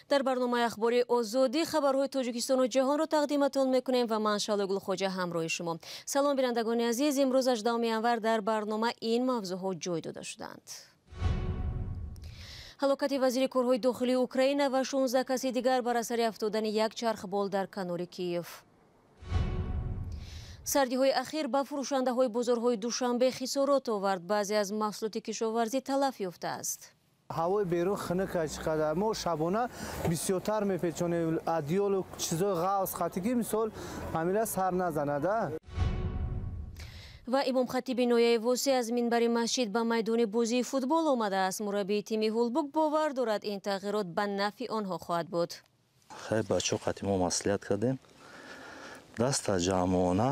Дар барномаи Ахбори Озодӣ хабарҳои Тоҷикистону ҷаҳонро тақдиматон мекунем ва ман Шалои Гулхоҷа ҳамроҳи шумо. Салом, бинандагони азиз. Имрӯз 18 январ дар барнома ин мавзӯъҳо ҷой дода шуданд. Ҳалокати вазири корҳои дохилии Украина ва 16 каси дигар бар асари афтодани як чархбол дар канори Киев. Сардиҳои ахир ба фурӯшандаҳои бозорҳои Душанбе хисорот овард. Баъзе аз маҳсулоти кишоварзӣ талаф ёфтааст. Ҳавои берун хунук аст, чӣ қадар мо шабона бисёртар мепечонем одеялу чизои ғафз хати ки мисол ҳамила сар назанада. Ва имомхатиби ноҳияи Восеъ аз минбари масҷид ба майдони бозии футбол омадааст. Мураббии тими Ҳулбук бовар дорад, ин тағйирот ба нафъи онҳо хоҳад буд. Хай, бачаҳо қати мо маслиҳат кардем, даста ҷамъона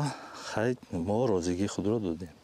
хай мо розигии худро додем.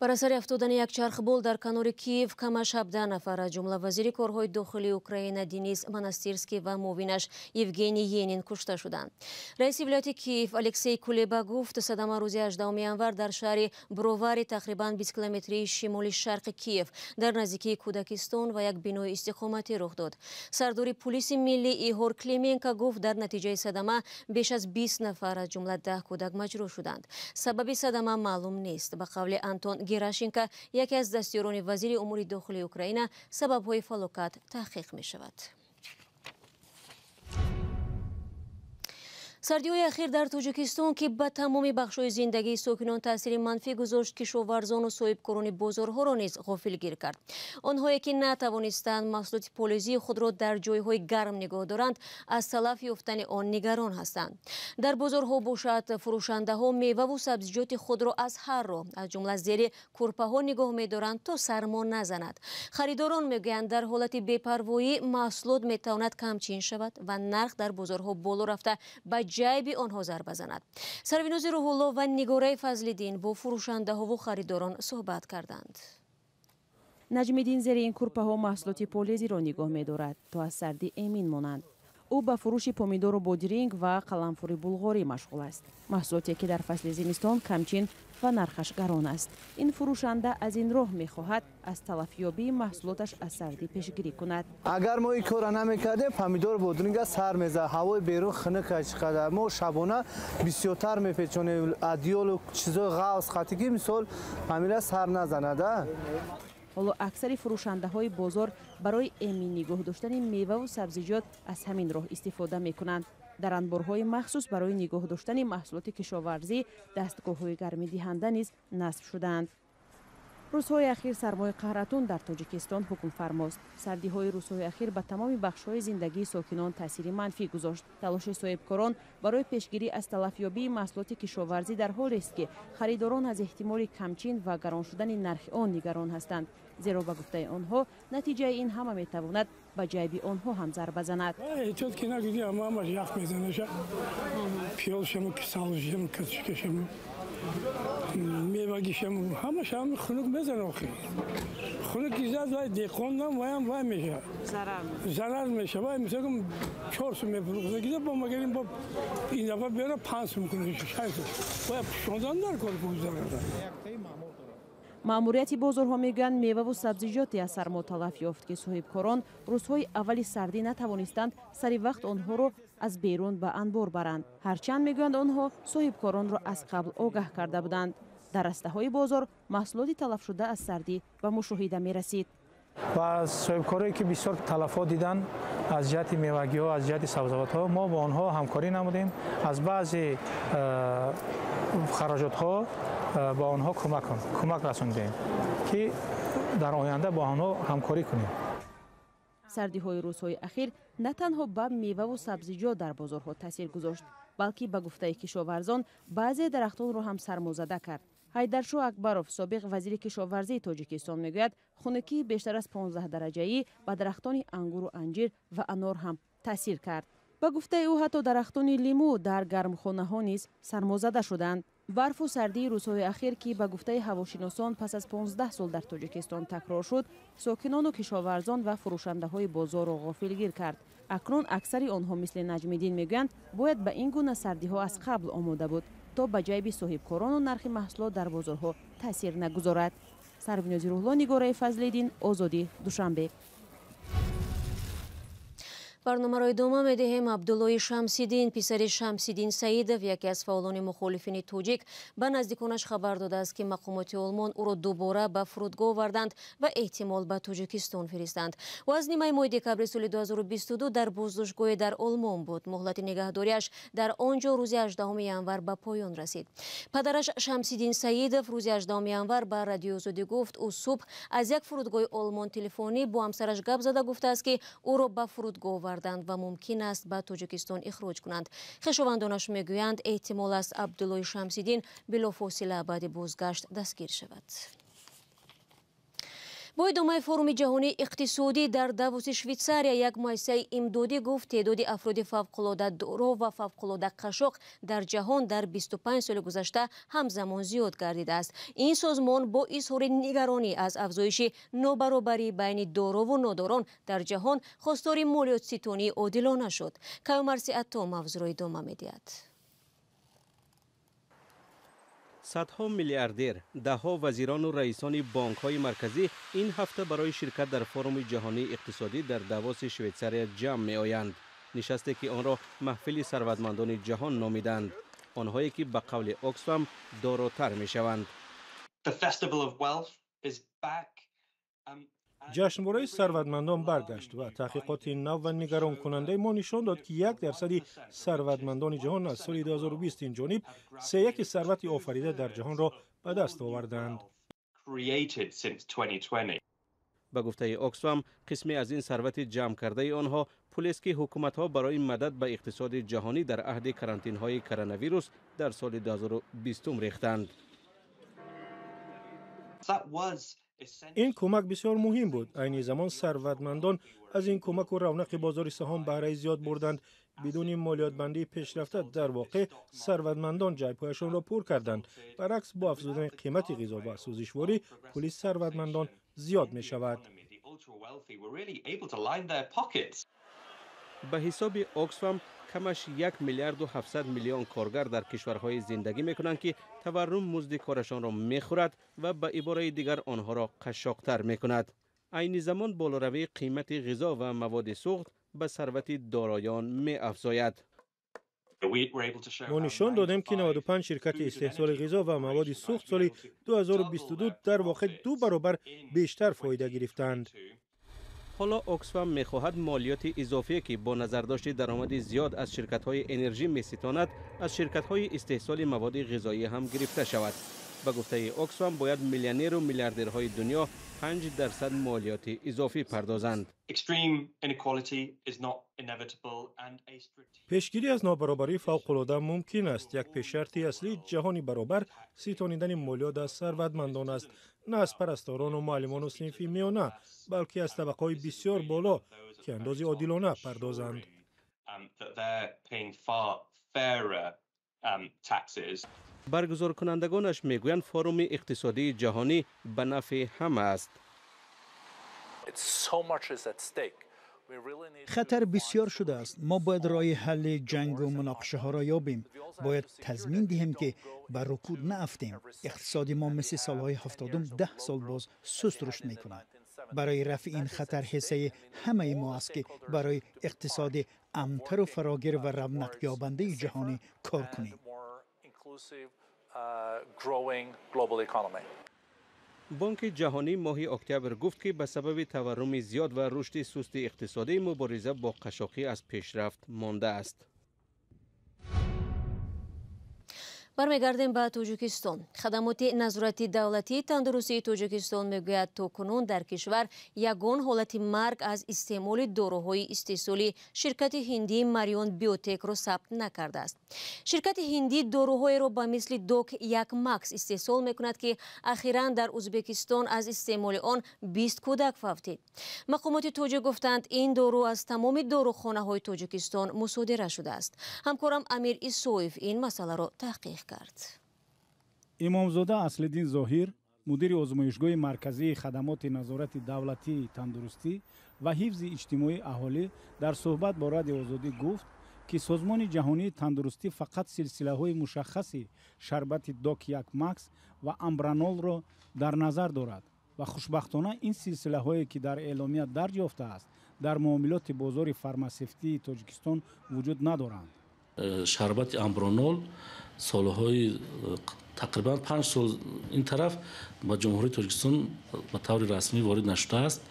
Бар асари афтодани як чархбол дар канори Киев камаш 17 нафар, аз ҷумла вазири корҳои дохилии Украина Денис Монастирский ва муовинаш Евгений Енин кушта шуданд. Раиси вилояти Киев Алексей Кулеба гуфт, садама рӯзи 18 январ дар шаҳри Бровари, тақрибан 20 километрии шимоли шарқи Киев, дар наздикии кӯдакистон ва як бинои истиқоматӣ рух дод. Сардори пулиси миллӣ Иҳор Клименко гуфт, дар натиҷаи садама беш аз 20 нафар, аз ҷумла 10 кӯдак, маҷрӯҳ шуданд. Сабаби садама маълум нест. Ба қавли Антон Герашенко, яке аз дастёрони вазири умури дохилии Украина, сабабҳои фалокат таҳқиқ мешавад. Сардиҳои ахир дар Тоҷикистон, ки ба тамоми бахшҳои зиндагии сокинон таъсири манфӣ гузошт, кишоварзону соҳибкорони бозорҳоро низ ғофилгир кард. Онҳое ки натавонистанд маҳсулоти полизии худро дар ҷойҳои гарм нигоҳ доранд, аз талаф ёфтани он нигарон ҳастанд. Дар бозорҳо бошад, фурӯшандаҳо меваву сабзиҷоти худро аз ҳар роҳ, аз ҷумла зери курпаҳо нигоҳ медоранд, то сармо назанад. Харидорон мегӯянд, дар ҳолати бепарвоӣ маҳсулот метавонад камчин шавад ва нарх дар бозорҳо боло рафта ба ҷайби онҳо зарба занад. Сарвинози Рӯҳулло ва Нигораи Фазлиддин бо фурӯшандаҳову харидорон суҳбат карданд. Наҷмиддин зери ин курпаҳо маҳсулоти полезиро нигоҳ медорад, то аз сардӣ эмин монанд. Ӯ ба фурӯши помидору бодиринг ва қаламфури булғорӣ машғул аст, маҳсулоте ки дар фасли зимистон камчин ва нархаш гарон аст. Ин фурӯшанда аз ин роҳ мехоҳад аз талафёбии маҳсулоташ аз сардӣ пешгирӣ кунад. Агар мо ин корро намекардем, помидору бодиринга сар мезад. Ҳавои берун хунук аст, чӣ қадар мо шабона бисёртар мепечонем одеялу чизои ғафз хати ки мисол ҳамила сар назанада. Ҳоло аксари фурӯшандаҳои бозор барои эмин нигоҳ доштани меваву сабзиҷот аз ҳамин роҳ истифода мекунанд. Дар анборҳои махсус барои нигоҳ доштани маҳсулоти кишоварзӣ дастгоҳҳои гармидиҳанда низ насб шудаанд. Рӯзҳои ахир сармои қаҳратун дар Тоҷикистон ҳукмфармост. Сардиҳои рӯзҳои ахир ба тамоми бахшҳои зиндагии сокинон таъсири манфӣ гузошт. Талоши соҳибкорон барои пешгирӣ аз талафёбии маҳсулоти кишоварзӣ дар ҳолест, ки харидорон аз эҳтимоли камчин ва гарон шудани нархи он нигарон ҳастанд, зеро ба гуфтаи онҳо натиҷаи ин ҳама метавонад ба ҷайби онҳо ҳам зарба занад. Эҳтиёт ки накунӣ, ҳамааш ях мезанаша, пиёзшаму, сабзишаму, картошкашаму, мевагишам, ҳамаш ҳам хунук мезана. Охи хунук ки зад, вай деҳқонам ваям вай мешавад, зарар мешавад. Вай мисалам 4 сум мефурӯхтагида, бо магарим бо ин дафъа биёра 5 сум кунад, 6 сум вай пушондан дар кор зарар. Маъмурияти бозорҳо мегӯянд, меваву сабзиҷоте аз сармо талаф ёфт, ки соҳибкорон рӯзҳои аввали сардӣ натавонистанд сари вақт онҳоро аз берун ба анбор баранд. Ҳарчанд, мегӯянд онҳо, соҳибкоронро аз қабл огаҳ карда буданд. Дар растаҳои бозор маҳсулоти талафшуда аз сардӣ ба мушоҳида мерасид. Ва соҳибкорое ки бисёр талафот диданд аз ҷиҳати мевагиҳо, аз ҷиҳати сабзавотҳо, мо бо онҳо ҳамкорӣ намудем, аз баъзе хароҷотҳо ба онҳо кӯмак расондем, ки дар оянда бо онҳо ҳамкорӣ кунем. Сардиҳои рӯзҳои ахир на танҳо ба меваву сабзиҷот дар бозорҳо таъсир гузошт, балки, ба гуфтаи кишоварзон, баъзе дарахтонро ҳам сармозада кард. Ҳайдаршоҳ Акбаров, собиқ вазири кишоварзии Тоҷикистон, мегӯяд, хунукии бештар аз 15 дараҷаӣ ба дарахтони ангуру анҷир ва анор ҳам таъсир кард. Ба гуфтаи ӯ, ҳатто дарахтони лимӯ дар гармхонаҳо низ сармозада шуданд. Барфу сардии рӯзҳои ахир, ки ба гуфтаи ҳавошиносон пас аз 15 сол дар Тоҷикистон такрор шуд, сокинону кишоварзон ва фурӯшандаҳои бозорро ғофилгир кард. Акнун аксари онҳо мисли Наҷмиддин мегӯянд, бояд ба ин гуна сардиҳо аз қабл омода буд, то ба ҷайби соҳибкорону нархи маҳсулот дар бозорҳо таъсир нагузорад. Сарвинози Рӯҳло, Нигораи Фазлиддин, Озодӣ, Душанбе. Барномаро идома медиҳем. Абдуллои Шамсиддин, писари Шамсиддин Саидов, яке аз фаъолони мухолифини тоҷик, ба наздиконаш хабар додааст, ки мақомоти Олмон ӯро дубора ба фурудгоҳ оварданд ва эҳтимол ба Тоҷикистон фиристанд. Ӯ аз нимаи моҳи декабри соли 2022 дар боздоштгоҳе дар Олмон буд. Муҳлати нигаҳдориаш дар он ҷо рӯзи 18 январ ба поён расид. Падараш Шамсиддин Саидов рӯзи 18 январ ба Радиои Озодӣ гуфт, ӯ субҳ аз як фурудгоҳи Олмон телефонӣ бо ҳамсараш гап зада гуфтааст, ки ӯро ба фурудгоҳ оварданд ва мумкин аст ба Тоҷикистон ихроҷ кунанд. Хешовандонаш мегӯянд, эҳтимол аст Абдуллои Шамсиддин билофосила баъди бозгашт дастгир шавад. Бо идомаи форуми ҷаҳонии иқтисодӣ дар Давоси Швейтсария, як муассисаи имдодӣ гуфт, теъдоди афроди фавқулода доро ва фавқулода қашоқ дар ҷаҳон дар 25 соли гузашта ҳамзамон зиёд гардидааст. Ин созмон бо изҳори нигаронӣ аз афзоиши нобаробарӣ байни дорову нодорон дар ҷаҳон хостори молиётситонии одилона шуд. Каюмарси Атто мавзӯъро идома медиҳад. Садҳо миллиардер, даҳҳо вазирону раисони бонкҳои марказӣ ин ҳафта барои ширкат дар форуми ҷаҳонии иқтисодӣ дар Давоси Швейтсария ҷамъ меоянд. Нишасте ки онро маҳфили сарватмандони ҷаҳон номиданд, онҳое ки ба қавли Оксфам доротар мешаванд. Ҷашнвораи сарватмандон баргашт ва таҳқиқоти нав ва нигаронкунандаи мо нишон дод, ки 1% сарватмандони ҷаҳон аз соли 2020 ин ҷониб сеяки сарвати офарида дар ҷаҳонро ба даст оварданд. Ба гуфтаи Оксфам, қисме аз ин сарвати ҷамъ кардаи онҳо пулест, ки ҳукуматҳо барои мадад ба иқтисоди ҷаҳонӣ дар аҳди карантинҳои коронавирус дар соли 2020 рехтанд. Ин кӯмак бисёр муҳим буд. Айни замон сарватмандон аз ин кӯмаку равнақи бозори саҳом баҳраи зиёд бурданд. Бидуни молиётбандии пешрафта дар воқеъ сарватмандон ҷайбҳояшонро пур карданд. Баръакс, бо афзудани қимати ғизо ва сӯзишворӣ пули сарватмандон зиёд мешавад. Ба ҳисоби Оксфам, камаш 1 миллиарду 700 миллион коргар дар кишварҳое зиндагӣ мекунанд, ки таваррум музди корашонро мехӯрад ва ба ибораи дигар онҳоро қашшоқтар мекунад. Айни замон болоравии қимати ғизо ва маводи сӯхт ба сарвати дороён меафзояд. Мо нишон додем, ки 95 ширкати истеҳсоли ғизо ва маводи сӯхт соли 2022 дар воқеъ 2 баробар бештар фоида гирифтанд. Ҳоло Оксфам мехоҳад молиёти изофие, ки бо назардошти даромади зиёд аз ширкатҳои энержӣ меситонад, аз ширкатҳои истеҳсоли маводи ғизоӣ ҳам гирифта шавад. Ба гуфтаи Оксфам, бояд миллионеру миллиардерҳои дунё 5% молиёти изофӣ пардозанд. Пешгирӣ аз нобаробарии фавқулода мумкин аст. Як пешшарти аслии ҷаҳони баробар ситонидани молиёт аз сарватмандон аст, на аз парасторону муаллимону синфи миёна, балки аз табақаҳои бисёр боло, ки андози одилона пардозанд. Баргузоркунандагонаш мегӯянд, форуми иқтисодии ҷаҳонӣ ба нафъи ҳама аст. Хатар бисёр шудааст. Мо бояд роҳи ҳалли ҷангу муноқишаҳоро ёбем. Бояд тазмин диҳем, ки ба рукуд наафтем. Иқтисоди мо мисли солҳои 70 10 сол боз суст рушд мекунад. Барои рафъи ин хатар ҳиссаи ҳамаи мо аст, ки барои иқтисоди амнтару фарогир ва равнақёбандаи ҷаҳонӣ кор кунем. Бонки ҷаҳонӣ моҳи октябр гуфт, ки ба сабаби таварруми зиёд ва рушди сусти иқтисодӣ мубориза бо қашшоқӣ аз пешрафт мондааст. Бармегардем ба Тоҷикистон. Хадамоти назорати давлатии тандурустии Тоҷикистон мегӯяд, то кунун дар кишвар ягон ҳолати марг аз истеъмоли доруҳои истеҳсолии ширкати ҳиндии Марион Биотекро сабт накардааст. Ширкати ҳиндӣ доруҳоеро ба мисли Док 1 Макс истеҳсол мекунад, ки ахиран дар Узбекистон аз истеъмоли он 20 кӯдак фавтид. Мақомоти тоҷик гуфтанд, ин дору аз тамоми дорухонаҳои Тоҷикистон мусодира шудааст. Ҳамкорам Амир Исоев ин масъаларо таҳқиқ кард. Имомзода Аслиддин Зоҳир, мудири озмоишгоҳи марказии хадамоти назорати давлатии тандурустӣ ва ҳифзи иҷтимоии аҳолӣ дар суҳбат бо Радиои Озодӣ гуфт, ки Созмони ҷаҳонии тандурустӣ фақат силсилаҳои мушаххаси шарбати Док 1 Макс ва Амбранолро дар назар дорад ва хушбахтона ин силсилаҳое, ки дар эъломия дарҷ ёфтааст, Дар муомилоти бозори фармасевтии Тоҷикистон вуҷуд надоранд. Шарбати амбронол солҳои тақрибан 5 сол ин тараф ба Ҷумҳурии Тоҷикистон ба таври расмӣ ворид нашудааст.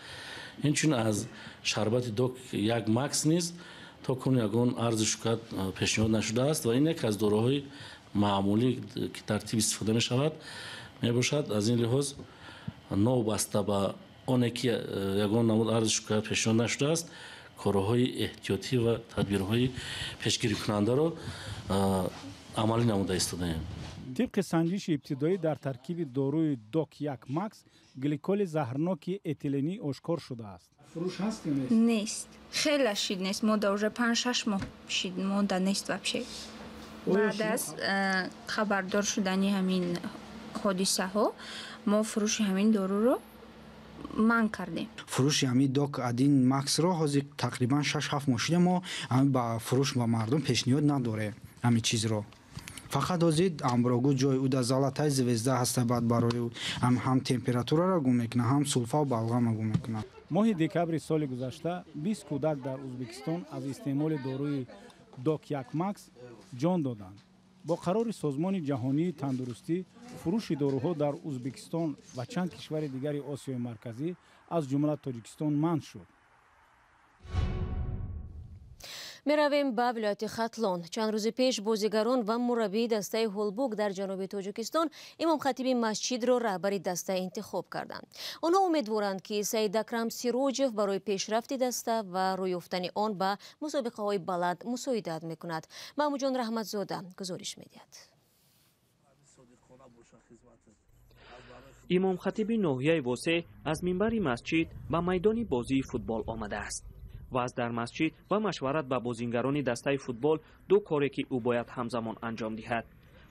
Инчунин аз шарбати Док 1 Макс низ то кунун ягон арзу шикоят пешниҳод нашудааст ва ин яке аз доруҳои маъмулӣ, ки дар тиб истифода мешавад, мебошад. Аз ин лиҳоз, новобаста ба оне ки ягон намуд арзу шикоят пешниҳод нашудааст, корҳои эҳтиётӣ ва тадбирҳои пешгирикунандаро амалӣ намуда истодаем. Тибқи санҷиши ибтидоӣ, дар таркиби доруи Док 1 Макс гликоли заҳрноки этиленӣ ошкор шудааст. Фурӯш ҳаст ё нест? Нест, хеле шид нест. Мода уже 5-6 моҳ шид, мода нест вообще. Баъд аз хабардор шудани ҳамин ҳодисаҳо мо фурӯши ҳамин доруро манъ кардем. Фурӯши ҳамин Док 1 Максро ҳозир тақрибан 6-7 моҳ шуда, мо ба фурӯш ба мардум пешниҳод надорем ҳамин чизро. Фақат ҳозир амброгу ҷои ӯ да Золотая звезда ҳаста, баъд барои ҳам температураро гум мекунад, ҳам сулфа балғама гум мекунад. Моҳи декабри соли гузашта 20 кӯдак дар Ӯзбекистон аз истеъмоли доруи Док 1 Макс ҷон доданд. Бо қарори Созмони ҷаҳонии тандурустӣ, фурӯши доруҳо дар Ӯзбекистон ва чанд кишвари дигари Осиёи Марказӣ, аз ҷумла Тоҷикистон, манъ шуд. Меравем ба вилояти Хатлон. Чанд рӯзи пеш бозигарон ва мураббии дастаи Ҳулбук дар ҷануби Тоҷикистон имомхатиби масҷидро раҳбари даста интихоб карданд. Онҳо умедворанд, ки Саид Акрам Сироҷев барои пешрафти даста ва рӯй ёфтани он ба мусобиқаҳои баланд мусоидат мекунад. Маҳмудҷон Раҳматзода гузориш медиҳад. Имомхатиби ноҳияи Восеъ аз минбари масҷид ба майдони бозии футбол омадааст. Ваъз дар масҷид ва машварат ба бозингарони дастаи футбол ду коре, ки ӯ бояд ҳамзамон анҷом диҳад.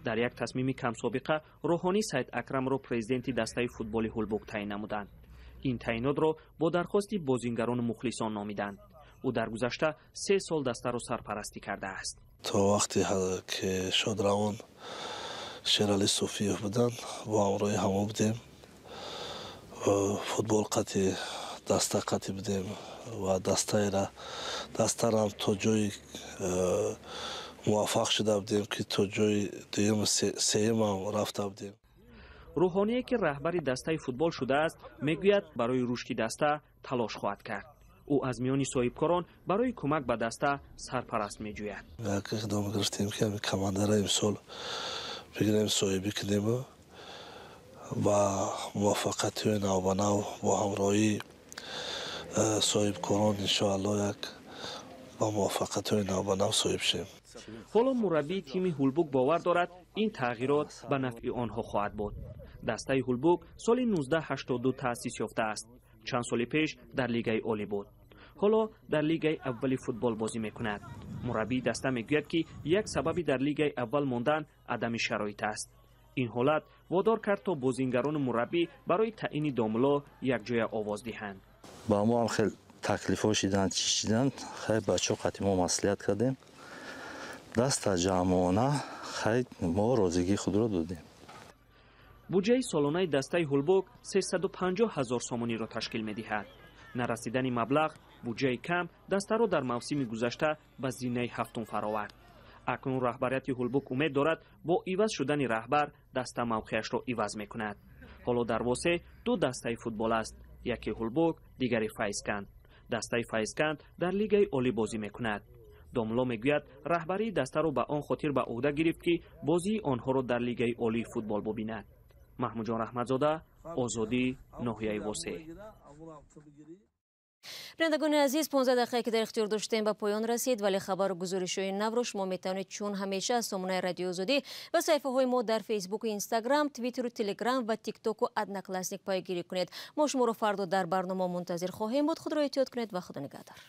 Дар як тасмими камсобиқа рӯҳонӣ Саид Акрамро президенти дастаи футболи Ҳулбук таъин намуданд. Ин таъинотро бо дархости бозингарону мухлисон номиданд. Ӯ дар гузашта 3 сол дастаро сарпарастӣ кардааст. То вақте ки шодравон Шерали Суфиев буданд, бо ҳамроҳи ҳамо будем, футбол қати даста қати будем ва дастарам то ҷои муваффақ шуда будем, ки то ҷои дуюм, сеюмам рафта будем. Рӯҳоние, ки раҳбари дастаи футбол шудааст, мегӯяд, барои рушди даста талош хоҳад кард. Ӯ аз миёни соҳибкорон барои кӯмак ба даста сарпараст меҷӯяд. Як иқдом гирифтем, ки ҳамин командара имсол бигирем, соҳибӣ кунему ба муваффақиятҳои навбанав бо ҳамроҳии соҳибкорон, иншоалло, як ба муваффақиятҳои навбанав соҳиб шем. Ҳоло мураббии тими Ҳулбук бовар дорад, ин тағйирот ба нафъи онҳо хоҳад буд. Дастаи Ҳулбук соли 1982 таъсис ёфтааст. Чанд соли пеш дар Лигаи олӣ буд. Ҳоло дар Лигаи аввали футбол бозӣ мекунад. Мураббии даста мегӯяд, ки як сабаби дар Лигаи аввал мондан адами шароит аст. Ин ҳолат водор кард, то бозингарону мураббӣ барои таъини домло якҷоя овоз диҳанд. Ба мо ҳам хел таклифҳо шиданд, чӣ шиданд. Хай, бачаҳо қати мо маслиҳат кардем, даста ҷамъона хай мо розигии худро додем. Буҷаи солонаи дастаи Ҳулбук 350 ҳазор сомониро ташкил медиҳад. Нарасидани маблағ, буҷаи кам дастаро дар мавсими гузашта ба зинаи ҳафтум фаровард. Акнун раҳбарияти Ҳулбук умед дорад, бо иваз шудани раҳбар даста мавқеашро иваз мекунад. Ҳоло дар Восеъ ду дастаи футбол аст: яке Ҳулбук, дигари Файзканд. Дастаи Файзканд дар Лигаи олӣ бозӣ мекунад. Домло мегӯяд, раҳбарии дастаро ба он хотир ба ӯҳда гирифт, ки бозии онҳоро дар Лигаи олии футбол бубинад. Маҳмудҷон Раҳматзода, Озодӣ, ноҳияи Восеъ. Бинандагони азиз, 15 дақиқае, ки дар ихтиёр доштем, ба поён расид, вале хабару гузоришҳои навро шумо метавонед чун ҳамеша аз сомонаи Радиои Озодӣ ва саҳифаҳои мо дар Фейсбуку, Инстаграм, Твиттеру, Телеграм ва Тиктоку Одноклассник пайгирӣ кунед. Мо шуморо фардо дар барнома мунтазир хоҳем буд. Худро эҳтиёт кунед ва Худо нигаҳдор.